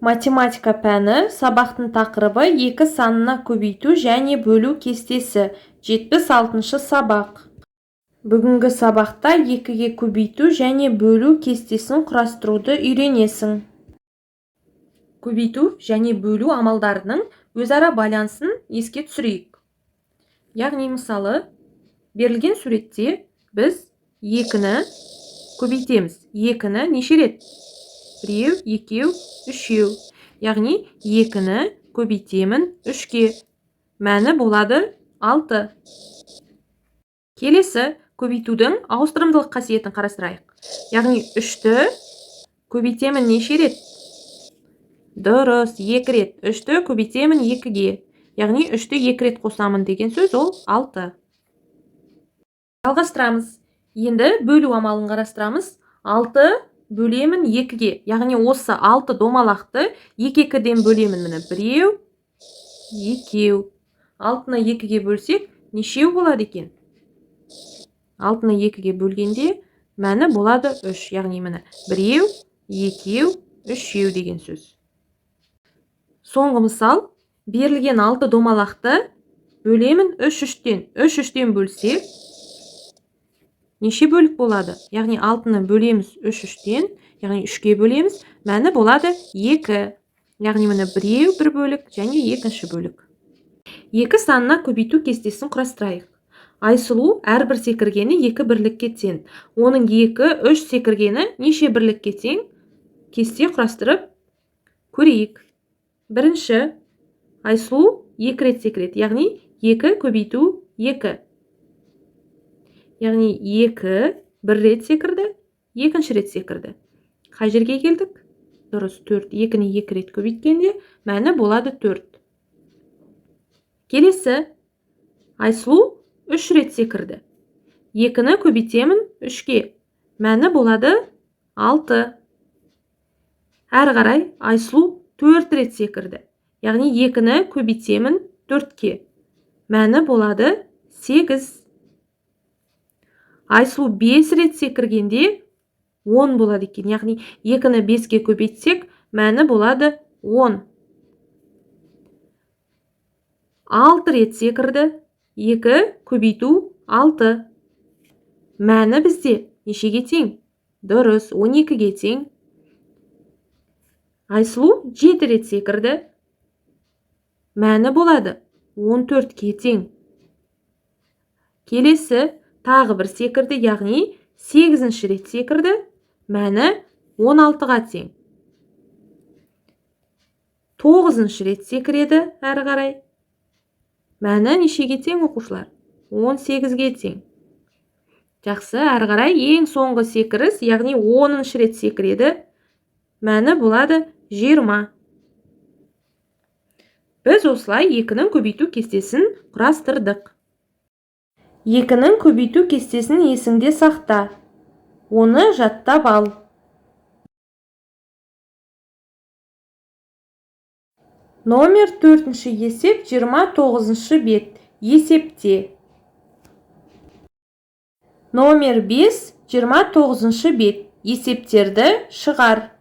Математика пәні, сабақтың тақырыбы: екі санына көбейту және бөлу кестесі, 76-сабақ. Бүгінгі сабақта екіге көбейту және бөлу кестесін құрастыруды үйренесің. Көбейту және бөлу амалдарының өзара байланысын еске түсірейік. Яғни, мысалы, берілген суретте біз екіні көбейтеміз. Екіні неше рет? Біреу, екеу, үшеу. Яғни екіні көбейтемін үшке. Мәні болады 6. Келесі көбейтудің ауыстырымдылық қасиетін қарастырайық. Яғни үшті көбейтемін неше рет? Дұрыс, екі рет. Үшті көбейтемін екіге. Яғни үшті екі рет қосамын деген сөз, ол 6. Жалғастырамыз. Енді бөлу амалын қарастырамыз. 6 бөлемін екіге. Яғни осы 6 домалақты екі екіден бөлемін. Міне, біреу, екеу. 6-ны екіге бөлсек, нешеу болады екен? 6-ны екіге бөлгенде мәні болады 3. Яғни міне, біреу, екеу, үшеу деген сөз. Соңғы мысал: берілген 6 домалақты бөлемін үш үштен. Үш үштен бөлсек, неше бөлік болады? Яғни 6-ны бөлеміз үш үштен, яғни үшке бөлеміз, мәні болады 2. Яғни міне, біреу, бір бөлік және екінші бөлік. Екі санына көбейту кестесін құрастырайық. Айсұлу әрбір секіргені екі бірлікке тең. Оның екі, үш секіргені неше бірлікке тең? Кесте құрастырып көрейік. Бірінші, Айсұлу екі рет секіреді, яғни екі көбейту екі. Яғни екі бір рет секірді, екінші рет секірді. Қай жерге келдік? Дұрыс, 4. Екіні екі рет көбейткенде мәні болады 4. Келесі, Айсұлу үш рет секірді. Екіні көбейтемін үшке. Мәні болады 6. Әрі қарай Айсұлу төрт рет секірді. Яғни екіні көбейтемін төртке. Мәні болады 8. Айсұлу 5 рет секіргенде 10 болады екен. Яғни екіні беске көбейтсек, мәні болады 10. 6 рет секірді. 2 көбейту 6. Мәні бізде нешеге тең? Дұрыс, 12-ге тең. Айсұлу 7 рет секірді. Мәні болады 14-ке тең. Келесі тағы бір секірді, яғни 8-ші рет секірді. Мәні 16-ға тең. 9-шы рет секіреді әрі қарай. Мәні нешеге тең, оқушылар? 18-ге тең. Жақсы, әрі қарай ең соңғы секіріс, яғни 10-шы рет секіреді. Мәні болады 20. Біз осылай екінің көбейту кестесін құрастырдық. Екінің көбейту кестесін есіңде сақта. Оны жаттап ал. Номер 4-ші есеп, 29-бет. Есепте. Номер 5, 29-бет. Есептерді шығар.